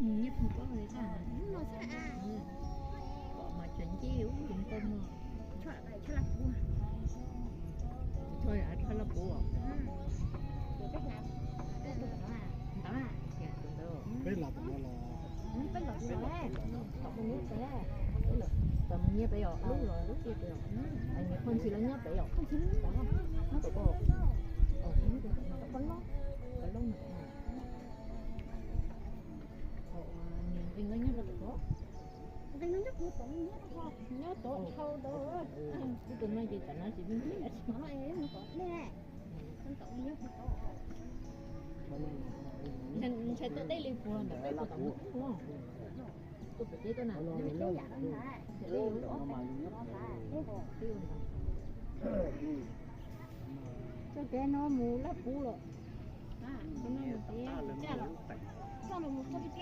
Nyiaj phooj pob li tag. Pom mas tseem ncej ub, tseem tau mog. Tshaj laj puv. Tshaj laj puv. Ntawd, peb los tom no los. Peb los tom no, tom mus nyiaj pem os, lub los lub tiaj pem os. Nyias phooj ywg los nyob pem os, phooj ywg nyob tom ko. Pab loob, pab loob no. Nws nqi no nyob rau tom ko. Nyob tom dhau ntawd. Tus no ces tom no tsis nqi. Ntshai tuaj deb li puag ntawm peb puag tom no. Tuaj pem teb tuaj na. Txoj kev no mus Laj Puv lawm. Txoj no mus txoj kev, txoj no mus txoj kev.